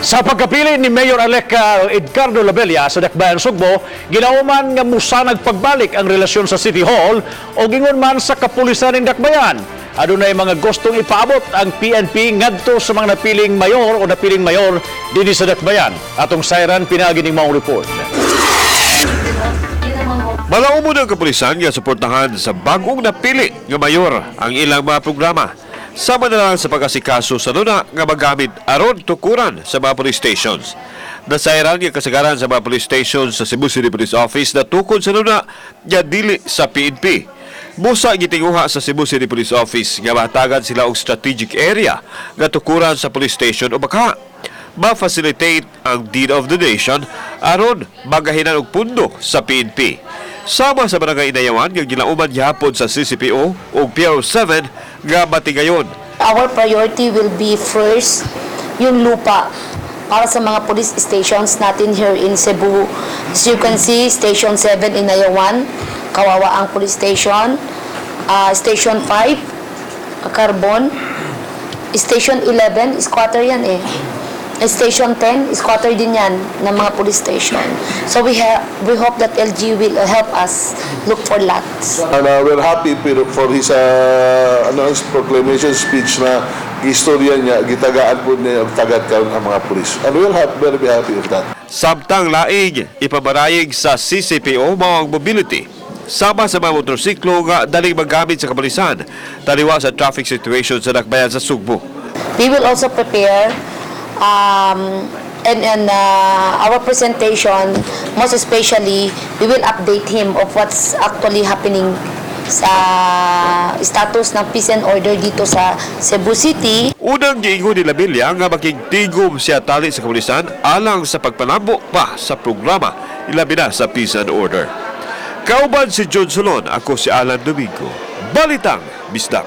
Sa pagkapili ni Mayor-elect Edgardo Labella sa Dakbayan Sugbo, gilauman nga musanag pagbalik ang relasyon sa City Hall o gingon man sa kapulisan ng Dakbayan. Adunay mga gustong ipaabot ang PNP ngadto sa mga napiling mayor o napiling mayor dinhi sa Dakbayan. Atong sayran pinaagi ning maong report. Malaumo ng kapulisan nga suportahan sa bagong napili nga mayor ang ilang mga programa. Sama na lang sa pag-asikaso sa luna nga magamit aron tukuran sa mga police stations. Nasayran nga kasagaran sa mga police stations sa Cebu City Police Office na tukod sa luna nga dili sa PNP. Busa gitinguha sa Cebu City Police Office nga mahatagan sila og strategic area nga tukuran sa police station o baka ma-facilitate ang deed of donation aron magahinan og pundo sa PNP. Sama sa barangay Inayawan nga gilauman gihapon sa CCPO ug PRO7 nga matigayon. Our priority will be first yung lupa para sa mga police stations natin here in Cebu. As you can see, Station 7 in Inayawan, kawawa ang police station. Station 5, Carbon. Station 11, squatter yan eh. Station 10, squatter din yan ng mga police station. So we hope that LGU will help us look for lots. And we're happy pero for his ano, his proclamation speech na gistorya niya, gitagaan po niya og tagad karon ang mga pulis. And we'll have, very be happy of that. Samtang laing ipamarayig sa CCPO mao ang mobility. Sama sa mga motorsiklo nga daling magamit sa kapulisan, taliwa sa traffic situation sa Dakbayan sa Sugbo. We will also prepare and our presentation, most especially, we will update him of what's actually happening sa status ng peace and order dito sa Cebu City. Unang giingon ni Labilla nga makigtigom siya tali sa kapulisan alang sa pagpanambo pa sa programa, ilabi na sa peace and order. Kauban si John Solon, ako si Alan Domingo. Balitang Bisdak.